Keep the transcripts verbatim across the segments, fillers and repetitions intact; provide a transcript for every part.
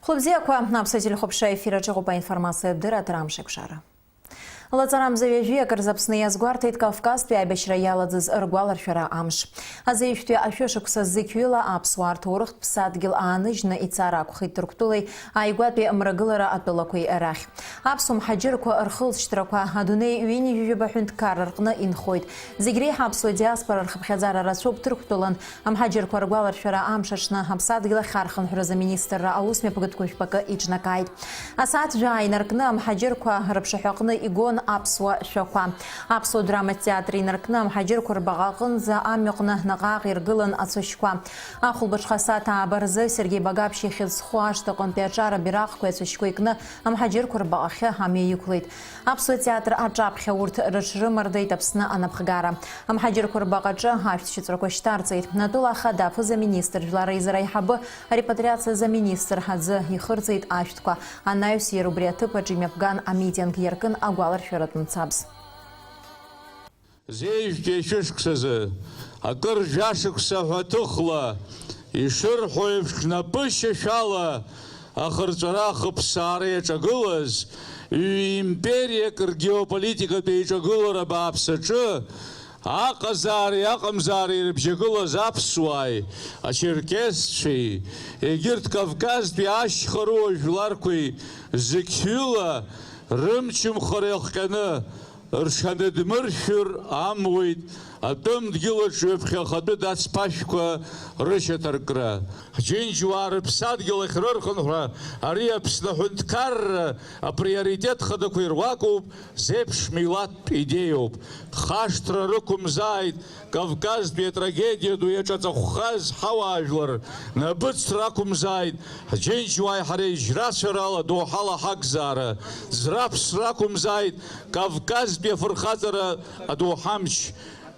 Хәлыбзиақәа, Аԥсуа телехәаԥшра ефир аҿы иҟоуп аинформациатә дырраҭара Амш еиқәшара. Лаҵарамза ҩажәи акыр зы Аԥсны иазгәарҭеит Кавказтәи аибашьра иалагӡаз ргәаларшәара амш. Азеижәтәи ашәышықәса зықьҩыла аԥсуаа рҭоурыхтә ԥсадгьыл ааныжьны ицар акәхеит Ҭырқәтәылеи ааигәатәи мрагылара атәылақәеи рахь. Аԥсуа мҳаџьырқәа рхылҵшьҭрақәа адунеи ҩынҩажәаба ҳәынҭқарра рҟны инхоит. Зегь реиҳа аԥсуа диаспора рхыԥхьаӡара рацәоуп Ҭырқәтәылан. Амҳаџьырқәа ргәаларшәара амш аҽны Аԥсадгьыл ахь архынҳәразы аминистрра аусмҩаԥгатәқәа жәпакы иҿнакааит. Асааҭ жәаа инаркны амҳаџьырқәа рыԥшаҳәаҟны игон аԥсуа шәақәа. Аԥсуа драматә театр инаркны амҳаџьырқәа рбаҟа аҟынӡа амҩаҟны наҟ-ааҟ иргылан ацәашьқәа. Ахәылбыҽха асааҭ ааба рзы Сергеи Багаԥшь ихьӡ зху ашҭаҟынтәи аҿар абираҟқәеи ацәашьқәеи кны амҳаџьырқәа рбаҟахьы амҩа иқәлеит. Аԥсуа театр аҿаԥхьа урҭ рыҽрымардеит Аԥсны анапхгара. Амҳаџьырқәа рбаҟаҿы ашәҭшьыҵәрақәа шьҭарҵеит. Атәыла ахада, аԥыза-министр, жәлар реизара аиҳабы, арепатриациа заминистр аӡы ихырҵеит ашәҭқәа. Анаҩс иара убри аҭыԥ аҿы имҩаԥган амитинг иаркын агәаларшәаратә мцабз. Зеижәтәи ашәышықәсазы акыр жәашықәса ҳәа ҭыхла, ишырҳәо еиԥш, напышьашәала ахырҵәара-ахыԥсаара иаҿагылаз, ҩ-империак ргеополитикатә еиҿагылара бааԥс аҿы аҟазаареи аҟамзаареи ирыбжьагылаз аԥсуааи, ачерқьесцәеи, егьырҭ Кавказтәи ашьхарыуа жәларқәеи зықьҩыла рымчымхара иахҟьаны, рҽанадмыршәыр амуеит, атәым дгьылаҿ ҩаԥхьа ахатәы дацԥашәқәа рышьаҭаркра. Ҳџьынџьуаа рыԥсадгьыл ахь рырхынҳәра ари Аԥсны аҳәынҭқарра априоритет хадақәа ируакуп, зеиԥш милаҭтә идеиоуп. Хашҭра рықәымзааит, Кавказтәи атрагедиа ду иаҿаҵахәхаз ҳауаажәлар, набыцра ақәымзааит, ҳџьынџьуааи ҳареи жьрацәарала доуҳала ҳакзаара, ӡраԥсра ақәымзааит, Кавказтәи афырхаҵара адоуҳа амч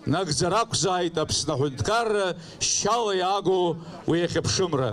нагӡара ақәзааит Аԥсны аҳәынҭқарра шьала иаагоу уи ахьыԥшымра.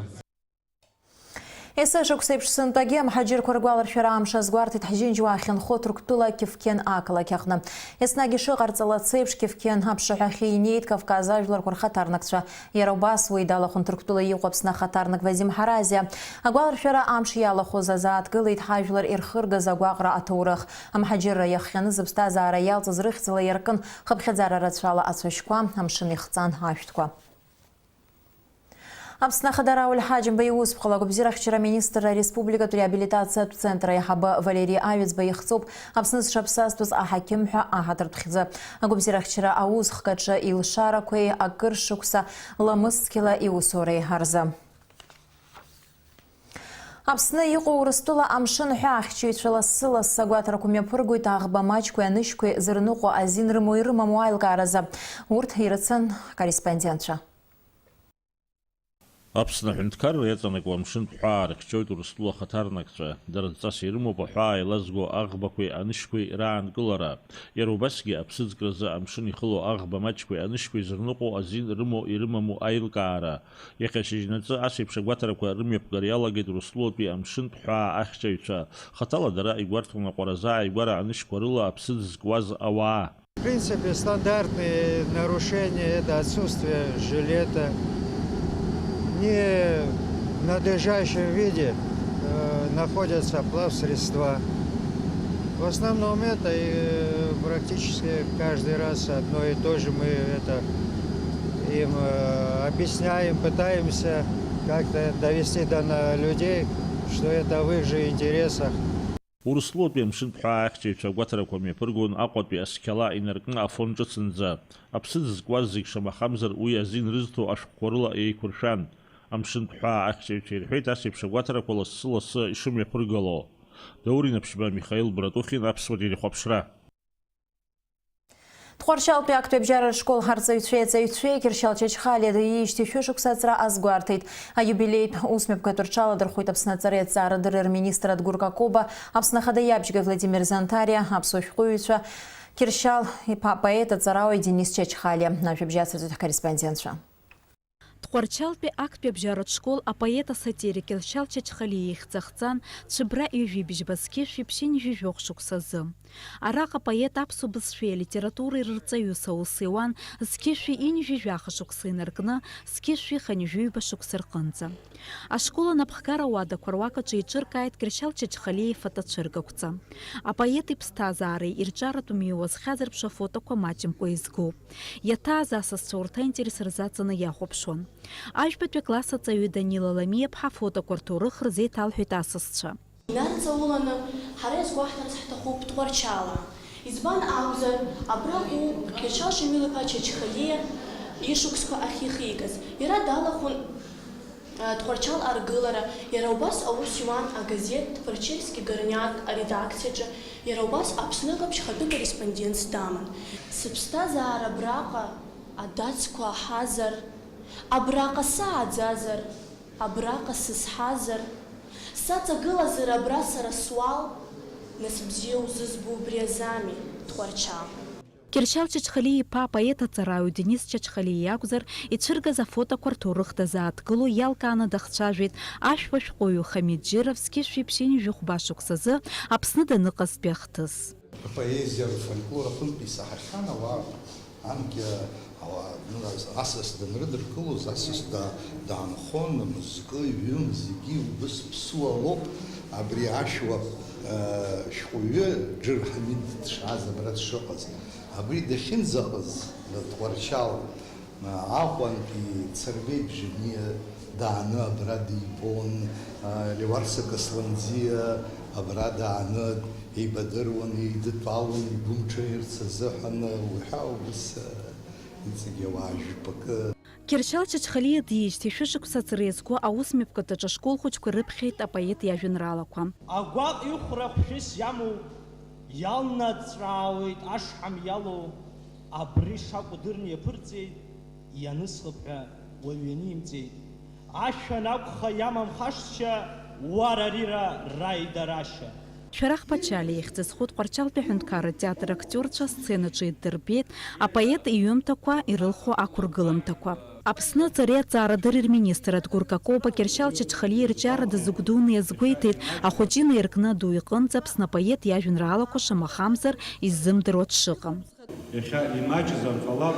Есышықәса еиԥш сынтәагьы амҳаџьырқәа ргәаларшәара амш азгәарҭеит ҳџьынџьуаа ахьынхо Ҭырқәтәыла Кьыфқьен ақалақь аҟны. Еснагь ишыҟарҵалац еиԥш, Кьыфқьен аԥшаҳәахьы инеит Кавказ ажәларқәа рхаҭарнакцәа. Иара убас уи далахәын Ҭырқәтәыла иҟоу Аԥсны ахаҭарнак Вадим Ҳаразиа. Агәаларшәара амш иалахәыз азааҭгылеит ҳажәлар ирхыргаз агәаҟра аҭоурых. Амҳаџьырра иахҟьаны зыԥсҭазаара иалҵыз рыхьӡала иаркын хыԥхьаӡара рацәала ацәашьқәа, амшын ихҵан ашәҭқәа. Аԥсны Ахада Рауль Ҳаџьымба иусԥҟала агәабзиарахьчара аминистрра ареспубликатә реабилитациатә центр аиҳабы Валери Аҩӡба ихҵоуп Аԥсны зҽаԥсазтәыз аҳақьым ҳәа аҳаҭыртә хьӡы. Агәабзиарахьчара аус хкаҿы илшарақәеи акыр шықәса ламысцқьала иусуреи рзы. Аԥсны иҟоу Урыстәыла амшын ҳәа ахьчаҩцәа лассы-лассы агәаҭарақәа мҩаԥыргоит аӷба маҷқәеи анышьқәеи зырныҟәо азин рымоу-ирымаму аилкааразы. Урҭ ирыцын ҳкорреспондентцәа. Аԥсны аҳәынҭқарра иаҵанакуа амшынтә ҳәаа рыхьчоит Урыстәыла ахаҭарнакцәа. Дара дҵас ирымоуп аҳәаа еилазго аӷбақәеи анышьқәеи раанкылара. Иара убасгьы аԥсыӡкразы амшын ихыло аӷба маҷқәеи анышьқәеи зырныҟәо азин рымоу-ирымаму аилкаара. Иахьа шьыжьнаҵы ас еиԥш агәаҭарақәа рымҩаԥгара иалагеит Урыстәылатәи амшынтә ҳәаа ахьчаҩцәа. Хаҭала дара игәарҭон аҟәаразы ааигәара анышьқәа рыла аԥсыӡ зкуаз ауаа. В принципе, стандартные нарушения — это отсутствие жилета, не в надлежащем виде, э, находятся плавсредства. В основном это, и, э, практически каждый раз одно и то же. Мы это им, э, объясняем, пытаемся как-то довести до на-, людей, что это в их же интересах. Урыстәылатәи амшынтә ҳәаа ахьчаҩцәа агәаҭарақәа мҩаԥыргон Аҟәатәи асқьала инаркны Афон ҿыцынӡа. Аԥсыӡ зкуаз зегь шамахамзар уи азин рызҭо ашәҟәқәа рыла еиқәыршәан. Амшынтә ҳәаа ахьчаҩцәа ирҳәеит ас еиԥш агәаҭарақәа лассы-лассы ишымҩаԥыргало. Даур Инаԥшьба, Михаил Братухин, Аԥсуа телехәаԥшра. Тҟәарчалтәи актәи абжьара ршкол ҳарҵаҩцәеи аҵаҩцәеи Қьыршьал Чачхалиа диижьҭеи шәышықәса аҵра азгәарҭеит. Аиубилеитә усмҩаԥгатә рҽаладырхәит Аԥсны аҵареи аҭҵаарадырреи рминистр Адгәыр Какоба, Аԥсны Ахада иабжьгаҩ Владимир Занҭариа, аԥсуа шәҟәыҩҩцәа Қьыршьал иԥа апоет аҵарауаҩ Денис Чачхалиа, ажәабжь ацырҵоит ҳкорреспондентцәа. Тҟәарчалтәи актәи абжьаратә школ апоет асатирик Кьыршьал Чачхалиа ихьӡ ахҵан, Цәыбра ҩажәи бжьба зқьышәи ԥшьынҩажәи жәохә шықәсазы. Араҟа апоет аԥсуа бызшәеи алитературеи рырҵаҩыс аус иуан зқьышәи ҩынҩажәи жәаха шықәса инаркны, зқьышәи хынҩажәи ҩба шықәса рҟынӡа. Ашкол анапхгара ауадақәа руак аҿы еиҿыркааит Кьыршьал Чачхалиа ифотоцәыргақәҵа. Апоет иԥсҭазаареи ирҿиаратә мҩеи уазхьазырԥшуа афотоқәа маҷымкәа еизгоуп. Иаҭааз асасцәа урҭ аинтерес рзаҵаны иахәаԥшуан. Ажәбатәи акласс аҵаҩы Данила Ламиаԥҳа афотоқәа рҭоурых рзеиҭалҳәеит асасцәа. Инарҵауланы ҳара иазгәаҳҭарц ҳҭахуп Тҟәарчалаа. Избан акәзар, абраҟа иҟоуп Кьыршьал Шамил-иԥа Чачхалиа ишықәсқәа ахьихигаз. Иара далахәын, а, Тҟәарчал аргылара, иара убас аус иуан агазеҭ Тҟәарчельски горняк аредакциаҿы, иара убас Аԥсны Ҟаԥшь ахатәы корреспондентс даман. Сыԥсҭазаара абраҟа адацқәа аҳазар, абраҟа сааӡазар, абраҟа сызҳазар, саҵагылазар абра сара суал, нас бзиа узызбо убри азами, Тҟәарчал? Кьыршьал Чачхалиа-иԥа апоет аҵарауаҩ Денис Чачхалиа иакәзар, ицәыргаз афотоқәа рҭоурых дазааҭгыло иалкааны дахцәажәеит ашәуа шәҟәыҩҩы Хамид Џьыров зқьышәи ԥшьынҩажәи хәба шықәсазы Аԥсны даныҟазтәи ахҭыс. Апоезиа, афольклор аҟынтә исаҳахьан ауаа, анкьа ауаа, ну, асас данрыдыркылоз, асас да-, даанхон, мызкы, ҩымз, зегьы убыс ԥсуа лоуп, абри ашәуа, э, шәҟәыҩҩы Џыр Ҳамид дшааз абра дшыҟаз, абри дахьынӡаҟаз, Тҟәарчал, Аҟәантәи Царбеи Бжьаниа дааны абра дибон, Леуарса Касланӡиа абра дааны еибадыруан, еидытәалон игәы мҽеирц азыҳәан, уҳәа убыс иҵегь ауаа жәпакы. Кьыршьал Чачхалиа диижьҭеи шәышықәса аҵра иазку аусмҩаԥгатәаҿы ашкол хәыҷқәа ирыԥхьеит апоет иажәеинраалақәа. Агәаҟ ихәра хәшәыс иамоу иалнаҵраауеит ашҳам иалоу. Абри шакәу дырны иаԥырҵеит, ианысхып ҳәа уаҩ ианимҵеит. Ашәа анакәха, иамамхашшьа, уара арира раидарашьа. Шәарах Пачалиа ихьӡ зху Тҟәарчалтәи аҳәынҭқарратә театр актиорцәа асценаҿы иддырбеит апоет иҩымҭақәа ирылху ақәыргыламҭақәа. Аԥсны аҵареи аҭҵаарадырреи рминистр Адгәыр Какоба Кьыршьал Чачхалиа ирҿиара дазыгәдуны иазгәеиҭеит, ахәыҷы инаиркны аду иҟынӡа Аԥсны апоет иажәеинраалақәа шамахамзар иззымдыруа дшыҟам. Иахьа имаҷзар ҟалап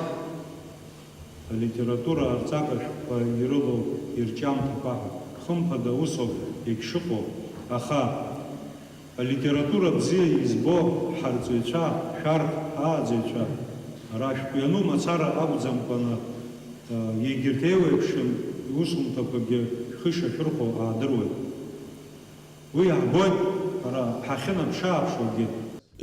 алитература арҵага шәҟәқәа ирылоу ирҿиамҭақәа ҳәа. Хымԥада усоуп егьшыҟоу, аха алитература бзиа избо ҳарҵаҩцәа, шәарҭ, ааӡаҩцәа, ара шәҟә иану мацара акәӡамкәаны, егьырҭ еиуеиԥшым иусумҭақәагьы шәхы ишашәырхәо аадыруеит. Уи иаҳбоит ҳара ҳахьынаԥшы-ааԥшуагьы.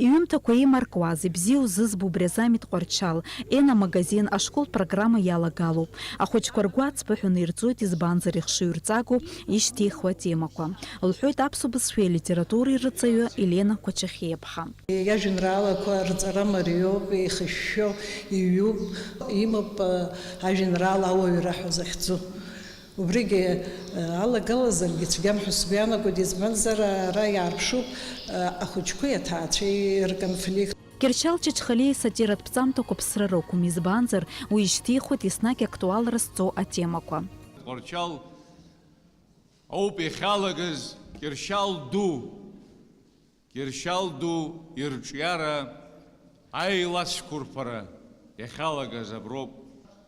Иҩымҭақәа еимаркуазеи, бзиа узызбо убри азами Тҟәарчал, Ена магазин, ашкол программа иалагалоуп. Ахәыҷқәа ргәы ацԥыҳәаны ирҵоит, избанзар ихшыҩрҵагоуп ишьҭихуа атемақәа, лҳәоит аԥсуа бызшәеи алитературеи рырҵаҩы Елена Кәачахьиаԥҳа. Иажәеинраалақәа рҵара мариоуп, еихышәшәо иҩуп, имоуп, э, ажәеинраала ауаҩра ҳәа захьӡу. Убригьы, э, алагалазаргьы цәгьам ҳәа сгәы иаанагоит, избанзар, ара иаарԥшуп, э, ахәыҷқәеи аҭаацәеи рконфликт. Кьыршьал Чачхалиа исатиратә ԥҵамҭақәа ԥсра рықәым, избанзар, уи ишьҭихуеит еснагь актуалра зҵоу атемақәа. Тҟәарчал ауп иахьалагаз Кьыршьал ду. Кьыршьал ду ирҿиара аилацәқәырԥара иахьалагаз аброуп.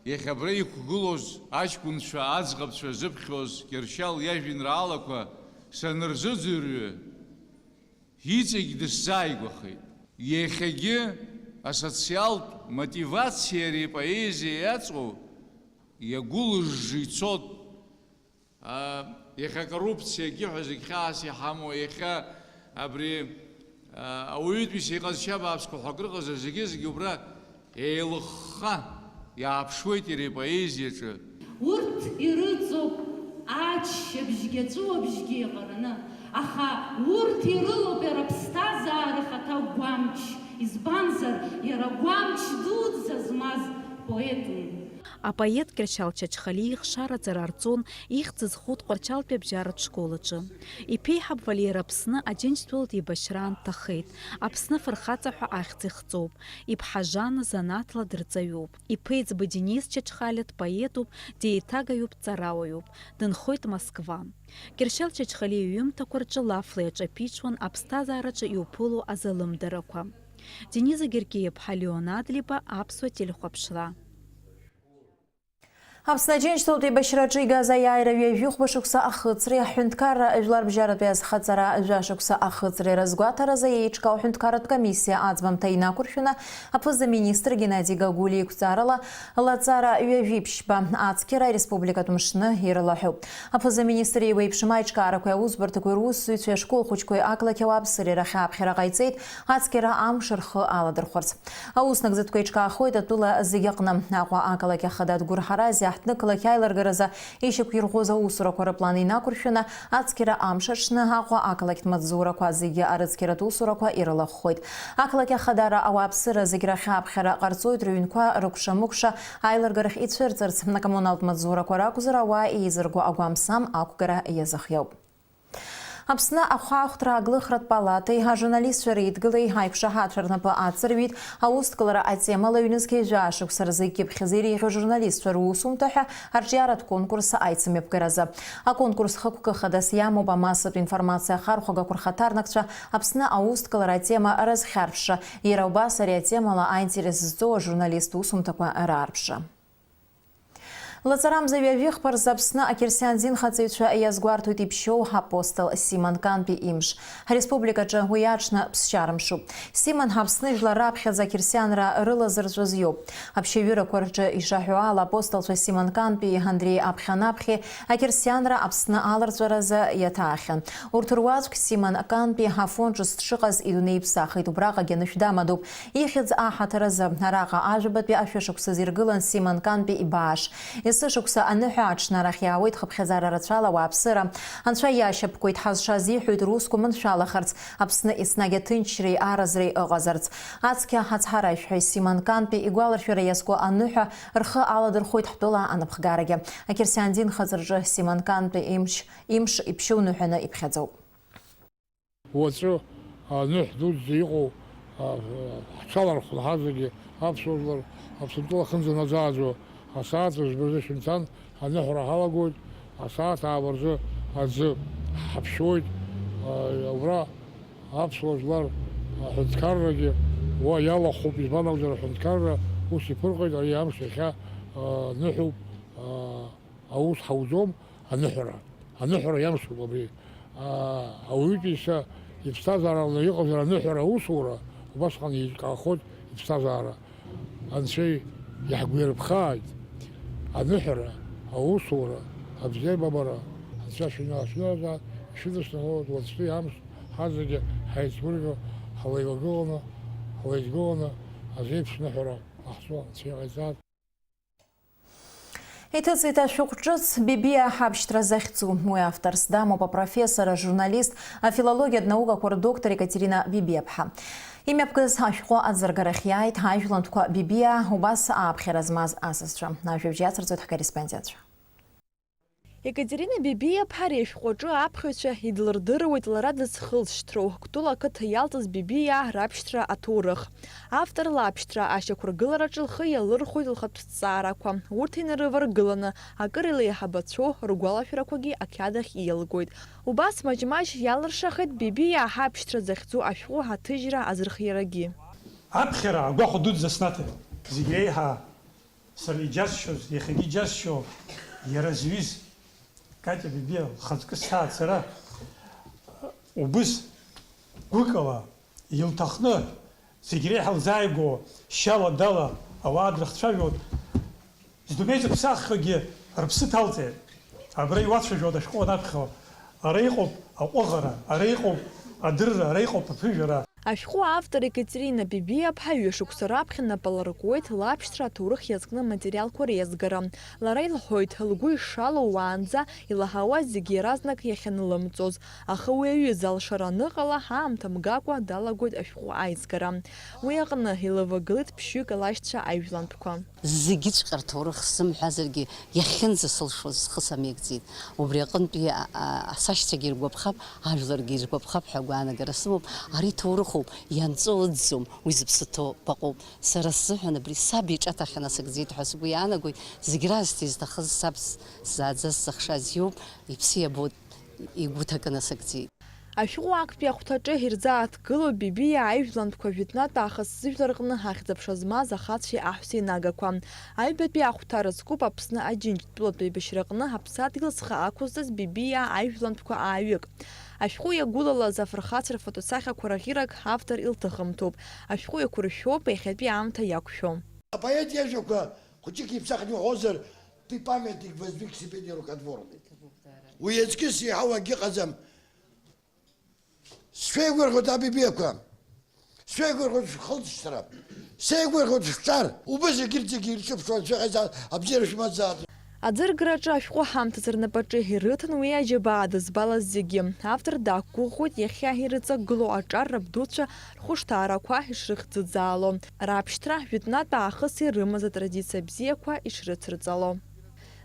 Иахьа абра иқәгылоз аҷкәынцәа, аӡӷабцәа зыԥхьоз Кьыршьал иажәеинраалақәа санырзыӡырҩы, иҵегь дысзааигәахеит. Иахьагьы асоциалтә мотивациа ари апоезиа иаҵоу иагәылыжжы ицот. А, иахьа акоррупциагьы ҳәа зегь хьаас иҳамоу, иахьа абри, а, ауаҩытәыҩса иҟазшьа бааԥсқәа ҳәа акрыҟазар, зегьы-зегьы убра еилыхха иааԥшуеит иара ипоезиаҿы. Урҭ ирыҵоуп аччабжьгьы аҵәыуабжьгьы еиҟараны, аха урҭ ирылоуп иара аԥсҭазаара ахаҭа гәамч, избанзар, иара гәамч дуӡӡа змаз поетын. Апоет Кьыршьал Чачхалиа ихшара аҵара арҵон ихьӡ зху Тҟәарчалтәи абжьаратә школ аҿы. Иԥеиҳаб Валера Аԥсны Аџьынџьтәылатә еибашьраан дҭахеит, Аԥсны афырхаҵа ҳәа ахьӡ ихҵоуп. Иԥҳа Жанна занааҭла дырҵаҩуп. Иԥеиҵбы Денис Чачхалиа дпоетуп, деиҭагаҩуп, дҵарауаҩуп. Дынхоит Москва. Кьыршьал Чачхалиа иҩымҭақәа рҿы лафла иаҿаԥиҽуан аԥсҭазаараҿы иуԥыло азалымдарақәа. Дениза Гергиа-иԥҳа Леон Адлеиба, Аԥсуа телехәаԥшра. Аԥсны Аџьынџьтәылатә еибашьраҿы игаз аиааира ҩажәи хәба шықәса ахыҵреи аҳәынҭқарра жәларбжьаратәи азхаҵара жәа шықәса ахыҵреи рызгәаҭаразы еиҿкаау аҳәынҭқарратә комиссиа аӡбамҭа инақәыршәаны аԥыза-министр Геннади Гагулиа иқәҵарала лаҵара ҩажәи ԥшьба ацқьара ареспубликатә мшны ирылаҳәоуп. Аԥыза-министр еиуеиԥшым аиҿкаарақәеи аусбарҭақәеи русзуҩцәеи ашкол хәыҷқәеи ақалақь ауааԥсыреи рахь ааԥхьара ҟаиҵеит, ацқьара амш рхы аладырхәырц. Аус нагӡатәқәа еиҿкаахоит атәыла зегьы аҟны. Аҟәа ақалақь ахада Адгәыр Ҳарази аҳҭнықалақь аилыргаразы ишьақәирӷәӷәоз аусурақәа рыплан инақәыршәаны, ацқьара амш аҽны Аҟәа ақалақьтә маҵзурақәа зегьы арыцқьаратә усурақәа ирылахәхоит. Ақалақь ахадара ауааԥсыра зегь рахь аԥхьара ҟарҵоит, рыҩнқәа рыкәша-мыкәша аилыргарахь ицәырҵырц, акоммуналтә маҵзурақәа ракәзар, ауаа еизырго агәамсам ақәгара иазыхиоуп. Аԥсны ахәаахәҭра аглыхратә палатеи ажурналистцәа реидгылеи аиқәшаҳаҭра рнапы аҵарҩит аусҭкылара атемала ҩнызқьи жәаа шықәса рзы икьыԥхьаӡа иреиӷьу ажурналистцәа русумҭа ҳәа арҿиаратә конкурс аицымҩаԥгаразы. Аконкурс хықәкы хадас иамоуп амассатә информациа ахархәагақәа рхаҭарнакцәа Аԥсны аусҭкылара атема рызхьарԥшра, иара убас ари атемала аинтерес зҵоу ажурналист усумҭақәа раарԥшра. Лаҵарамза ҩажәи хԥа рзы Аԥсны ақьырсиан динхаҵаҩцәа иазгәарҭоит иԥшьоу ҳапостол Симон Кантәи имш. Ҳреспубликаҿы уи аҽны ԥсшьара мшуп. Симон Аԥсны жәлар раԥхьаӡа ақьырсианра рылазырҵәаз иоуп. Аԥшьаҩырақәа рҿы ишаҳәо ала, апостолцәа Симон Кантәи Андреи Аԥхьанаԥхьи ақьырсианра Аԥсны аларҵәаразы иаҭаахьан. Урҭ руаӡәк Симон Кантәи Афон ҿыц дшыҟаз идунеи иԥсахит, убраҟагь анышә дамадоуп. Ихьӡ аҳаҭыр азы араҟа ажәабатәи ашәышықәсазы иргылан Симон Кантәи ибааш. Есышықәса аныҳәа аҽны арахь иаауеит хыԥхьаӡара рацәала ауааԥсыра. Анцәа иашьапкуеит, ҳазшаз иҳәоит русқәа маншәалахарц, Аԥсны еснагь аҭынчреи аразреи ыҟазарц. Ацқьа ацҳаражәҳәаҩ Симон Кантәи игәаларшәара иазку аныҳәа рхы аладырхәуеит ҳтәыла анапхгарагьы. Ақьырсиан динхаҵараҿы Симон Кантәи имч, имш иԥшьоу ныҳәаны иԥхьаӡоуп. Уаҵәы аныҳә дуӡӡа иҟоу, а, ҳҽалархәны ҳазегьы аԥсуа жәлар Аԥсынтәыла ахьынӡанаӡааӡо асааҭ жәба рзы шәымцан, аныҳәара ҳалагоит, асааҭ ааба рзы аӡы ҳаԥшьоит. А, убра аԥсуа жәлар аҳәынҭқаррагьы уа иалахәуп, избан акәзар, аҳәынҭқарра ус иԥырҟеит, ари амш иахьа, а, ныҳәоуп, а, аус ҳауӡом. Аныҳәара. Аныҳәара иамшуп абри. Аа, ауаҩытәыҩса иԥсҭазаарала иҟазар аныҳәара аусура, убасҟан еиҿкаахоит иԥсҭазаара. Анцәа иаҳгәирԥхааит. Аныҳәара, аусура, абзиабара, Анцәа шәынашәыназаат, ишәыдысныҳәалоит уаҵәтәи амш, ҳазегьы ҳаицгәырӷьо, ҳлеилагыланы, ҳлеидгыланы, азеиԥш ныҳәара ҟаҳҵо Анцәа иҟаиҵааит. Иҭыҵит ашәҟә ҿыц Бибиа ҳабшьҭра захьӡу. Уи авторс дамоуп апрофессор, ажурналист, афилологиатә наукақәа рдоктор Екатерина Бибиаԥҳа. Имҩаԥгаз ашәҟәы аӡыргарахь иааит ажәлантәқәа Бибиа убас ааԥхьара змаз асасцәа. Ажәабжь иацырҵоит ҳкорреспондентцәа. Екатерина Бибиаԥҳа ари ашәҟәаҿы аԥхьаҩцәа идлырдыруеит лара дызхылҵшьҭроу, Кәтол ақыҭа иалҵыз Бибиаа рабшьҭра аҭоурых. Авторла абшьҭра ашьақәыргылараҿы лхы иалырхәоит лхатә ҭҵаарақәа. Урҭ инарываргыланы, акыр илеиҳабацәоу ргәалашәарақәагьы ақьаад ахь иалгоит. Убас маҷ-маҷ иалыршахеит Бибиаа ҳабшьҭра захьӡу ашәҟәы аҭыжьра азырхиарагьы. Аԥхьара агәахәа дуӡӡа снаҭеит. Зегь реиҳа сара иџьасшьоз, иахьагьы иџьасшьо, иара зҩыз Катя Бибиа лхаҵкы сҭаацәара убыс гәыкала илҭахны, зегь реиҳа лзааигәоу шьала-дала ауаа дрыхцәажәон. Здунеи зыԥсаххьоугьы рыԥсы ҭалҵеит. Абра иуацәажәоит ашәҟәы анаԥхьо. Ара иҟоуп аҟәыӷара, ара иҟоуп адырра, ара иҟоуп аԥыжәара. Ашәҟәы автор Екатерина Бибиаԥҳа ҩышықәса раԥхьа напы аларкуеит лабшьҭра аҭоурых иазкны аматериалқәа реизгара. Лара илҳәоит, лгәы ишалоу уаанӡа илаҳауа зегьы иаразнак иахьанылымҵоз, аха уи аҩыза алшара аныҟала, ҳаамҭа мгакәа далагоит ашәҟәы аизгара. Уи аҟны илывагылеит ԥшьҩык лашьцәа аижәлантәқәа. Зегьыҵәҟьа рҭоурых сзымҳәазаргьы, иахьынӡасылшоз схы самеигӡеит. Убри аҟынтәи, а, а, сашьцәагьы иргәаԥхап, ажәларгьы иргәаԥхап ҳәа агәаанагара сымоуп. Ари ҭоурыхуп, ианҵәо ыӡӡом, уи зыԥсы ҭоу баҟоуп. Сара сзыҳәан абри саб иҿаҭахьа насыгӡеит ҳәа сгәы иаанагоит. Зегь раасҭа изҭахыз саб с-, сзааӡаз сзыхшаз иоуп, иԥсы иабоит, игәы ҭакы насыгӡеит. Ашәҟәы актәи ахәҭаҿы ирзааҭгылоуп Бибиа аижәлантәқәа жәытәнатә аахыс зыжәлар рҟны ахьӡ-аԥша змаз ахацәеи аҳәсеи нагақәа. Аҩбатәи ахәҭа рызкуп Аԥсны Аџьынџьтәылатә еибашьраҟны аԥсадгьыл зхы ақәызҵаз Бибиа аижәлантәқәа ааҩык. Ашәҟәы иагәылалаз афырхацәа рфотосахьақәа рӷьырак автор илҭыхымҭоуп. Ашәҟәы еиқәыршәоуп иахьатәи аамҭа иақәшәо. Апоет иажәақәа хәыҷык иԥсахны иуҳәозар, ты памятник воздвиг себе не рукотворный. Уи иаҵкыс еиҳау акгьы ыҟаӡам. Сшәеигәырӷьоит абибиақәа, сшәеигәырӷьоит шәхылҵшьҭра, сеигәырӷьоит шәҿар, убыс егьырҭ зегьы ирҿыԥшуан, шәыҟаиҵааит, абзиара шәымаӡааит. Аӡыргараҿы ашәҟәы ҳамҭас рнапаҿы ирыҭан уи аџьабаа дызбалаз зегьы. Автор дақәгәыӷуеит иахьа ирыҵагылоу аҿар рабдуцәа рхәышҭаарақәа ишрыхӡыӡаало, раԥшьҭра жәытәнатә аахыс ирымаз атрадициа бзиақәа ишрыцырҵало.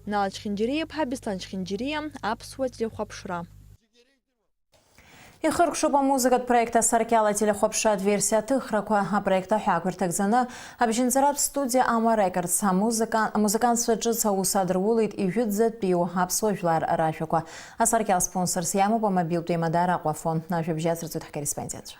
Нал Чхинџьириа-иԥҳа Беслан Чхинџьириа, Аԥсуа телехәаԥшра. Ихыркәшоуп амузыкатә проект «Асаркьал» ателехәаԥшратә версиа аҭыхрақәа. Апроект аҳәаақәа ирҭагӡаны Абжьынҵаратә студиа Ама Рекордс амузыка-, амузыкантцәа ҿыц аус адырулеит ижәытәӡатәиу аԥсуа жәлар рашәақәа. «Асаркьал» спонсорс иамоуп амобилтә еимадара Аҟәафон. Ажәабжь ацырҵоит ҳкорреспондентцәа.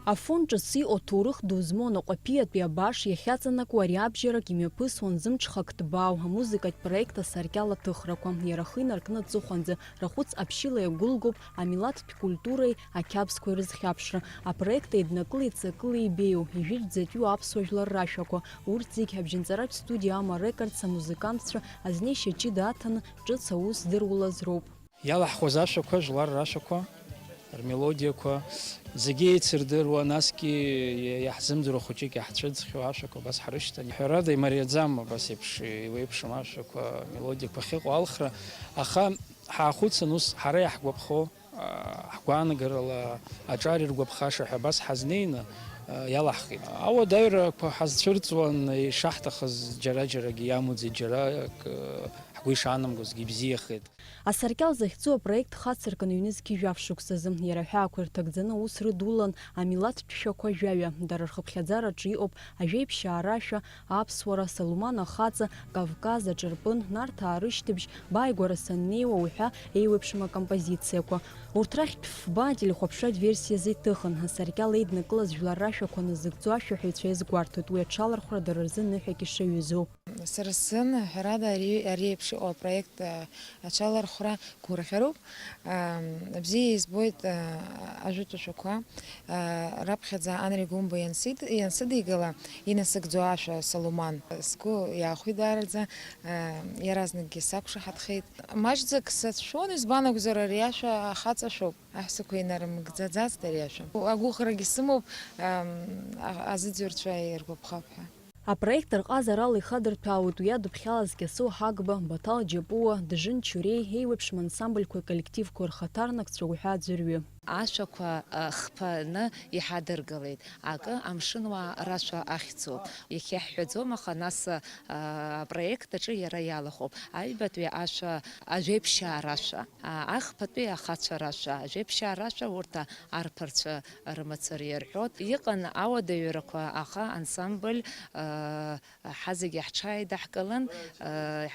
Афон ҿыц иҟоу, ҭоурых ду змоу Наҟәаԥиатәи абаш иахьаҵанакуа ари абжьарак имҩаԥысуан зымҽхак ҭбаау амузыкатә проект «Асаркьал» аҭыхрақәа. Иара ахы инаркны аҵыхәанӡа рахәыц аԥшьыла иагәылгоуп амилаҭтә культуреи ақьабзқәеи рызхьаԥшра. Апроект еиднакылеит ҵакыла ибеиоу, ижәытәӡатәиу аԥсуа жәлар рашәақәа. Урҭ зегь Абжьынҵаратә студиа Ама Рекордс амузыкантцәа азнеишьа ҷыда аҭаны ҿыц аус здыруаз роуп. Иалаҳхуаз ашәақәа, жәлар рашәақәа, рмелодиақәа зегьы еицырдыруа, насгьы иаҳзымдыруа хәыҷык иаҳцәыӡхьоу ашәақәа абас ҳрышьҭан. Ҳәарада, имариаӡам абас еиԥш еиуеиԥшым ашәақәа, амелодиақәа ахьыҟоу алхра, аха ҳаахәыцын ус ҳара иаҳгәаԥхо, ҳгәаанагарала аҿар иргәаԥхаша ҳәа абас ҳазнеины, иалаҳхит. Ауадаҩрақәа ҳазцәырҵуан, ишаҳҭахыз џьара-џьарагьы иамуӡеит, џьарак ҳгәы ишаанамгозгьы ибзиахеит. «Асаркьал» захьӡу апроект хацыркын ҩнызқь жәаф шықәсазы. Иара аҳәаақәа ирҭагӡаны аус рыдулан амилаҭтә шәақәа жәаҩа. Дара рхыԥхьаӡараҿы иҟоуп ажәеиԥшьаа рашәа, аԥсуара, Салуман ахаҵа, Кавказ аҿырпын, Нарҭаа рышьҭыбжь, Бааигәара саннеиуа уҳәа еиуеиԥшым акомпозициақәа. Урҭ рахьтә фба ателехәаԥшратә версиазы иҭыхын, «Асаркьал» еиднакылаз жәлар рашәақәа назыгӡо ашәаҳәаҩцәа иазгәарҭоит уи аҽалархәра дара рзы ныҳәак ишаҩызоу. Сара сзын, ҳәарада, ари, ари еиԥш иҟоу апроект, а, аҽалархәра гәырӷьароуп. Ам, бзиа избоит, а, ажәытә шәақәа, а, раԥхьаӡа Анри Гәымба иансид-, иансыдигала, инасыгӡо ашәа Салуман. Сгәы иаахәеит даараӡа, а, иаразнакгьы сақәшаҳаҭхеит. Маҷӡак сацәшәон, избан акәзар, ари ашәа ахаҵа шәоуп. Аҳәсақәа инарымгӡаӡацт ари ашәа. Агәыӷрагьы сымоуп, ам, а-, азыӡырҩцәа иргәаԥхап ҳәа. Апроект рҟазарала ихадырҭәаауеит уи адыԥхьалаз Кьасоу Ҳагба, Баҭал Џьапуа, Дыжын Чуреи, еиуеиԥшым ансамбльқәеи коллективқәеи рхаҭарнакцәа уҳәа аӡәырҩы. Ашәақәа, а, хԥаны иҳадыргалеит. Акы, амшынуаа рашәа ахьӡуп. Иахьа иаҳҳәаӡом, аха нас, а, апроект аҿы иара иалахәуп. Аҩбатәи ашәа, ажәеиԥшьаа рашәа, а, ахԥатәи ахацәа рашәа, ажәеиԥшьаа рашәа урҭ, а, арԥарцәа рымацара ирҳәоит. Иҟан ауадаҩрақәа, аха ансамбль, а, ҳазегьы ҳҽааидаҳкылан,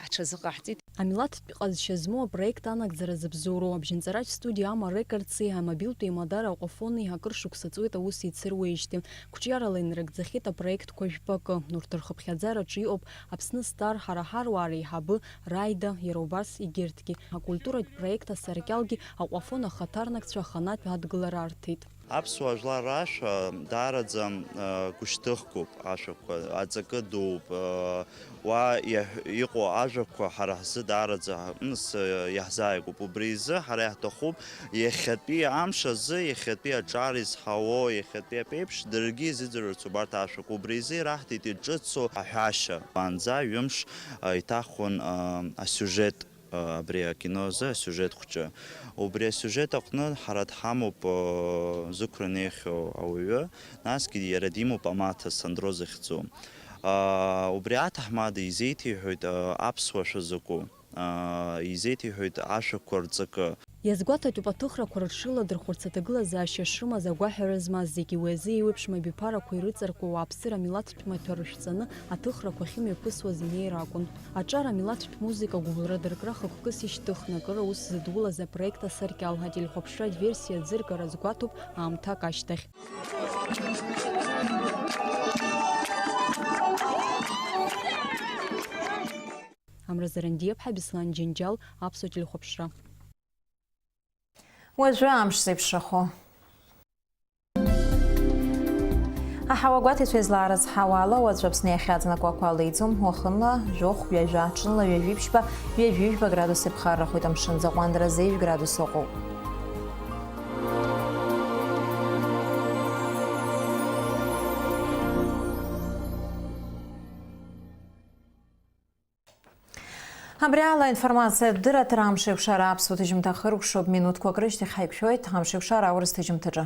ҳҽазыҟаҳҵеит. Амилаҭтә ҟазшьа змоу апроект анагӡара зыбзоуроу Абжьынҵаратә студиа Ама Рекордси амобилтә еимадара Аҟәафони акыр шықәса ҵуеит аус еицыруеижьҭеи. Қәҿиарала инарыгӡахьеит апроектқәа жәпакы. Урҭ рхыԥхьаӡараҿы иҟоуп Аԥсны Стар, Ҳара ҳаруаа реиҳабы, Раида, иара убас егьырҭгьы. Акультуратә проект «Асаркьалгьы» Аҟәафон ахаҭарнакцәа аханатә адгылара арҭеит. Аԥсуа жәлар рашәа даараӡа, э, гәышьҭыхгоуп ашәақәа, аҵакы дууп, э, уа иаҳ-, иҟоу ажәақәа ҳара ҳзы даараӡа ҳаҟныс, э, иаҳзааигәоуп. Убри изы ҳара иаҳҭахуп иахьатәи амш азы, иахьатәи аҿар изҳауо, иахьатәи аԥеиԥш даргьы изыӡырҩырц убарҭ ашәақәа. Убри изы ираҳҭеит иҿыцу аҳәашьа. Уаанӡа ҩымш, э, иҭахуан, э, асиужет абри акино азы асиужет хәҷы. Убри асиужет аҟны ҳара дҳамоуп, э, зықәра неихьоу ауаҩы, насгьы иара димоуп амаҭа Сандро захьӡу. Э, убри аҭаҳмада изеиҭеиҳәоит, э, аԥсуа шәа закәу. Э, изеиҭеиҳәоит ашәақәа рҵакы. Иазгәаҭатәуп аҭыхрақәа рыҽрыладырхәырц аҭагылазаашьа шрымаз агәаҳәара змаз зегьы, уи азы еиуеиԥшым абиԥарақәа ирыҵаркуа ауааԥсыра амилаҭтә маҭәа рышәҵаны аҭыхрақәа ахьымҩаԥысуаз инеира акәын. Аҿар амилаҭтә музыка гәыбылра дыркра хықәкыс ишьҭыхны, акыр аус зыдулаз апроект асаркьал ателехәаԥшра диверсиа аӡыргара азгәаҭоуп аамҭак ашьҭахь. Амра Зарандиаԥҳа, Беслан Џьынџьал, Аԥсуа телехәаԥшра. Уажәы амш зеиԥшрахо. Аҳауа гәаҭеицәа излаарыцҳауа ала, уаҵәы Аԥсны иахьаҵнакуа ақәа леиӡом, уахынла жәохә, ҩажәа, ҽынла ҩажәи ԥшьба, ҩажәи жәба градус иԥхаррахоит, амшын аӡы аҟәандара зежә градус ыҟоуп. Абри ала аинформациа дырраҭара амш еиқәшара аԥсуа ҭыжьымҭа хыркәшоуп, минуҭқәак рышьҭахь ҳаиқәшәоит амш еиқәшара аурыс ҭыжьымҭаҿы.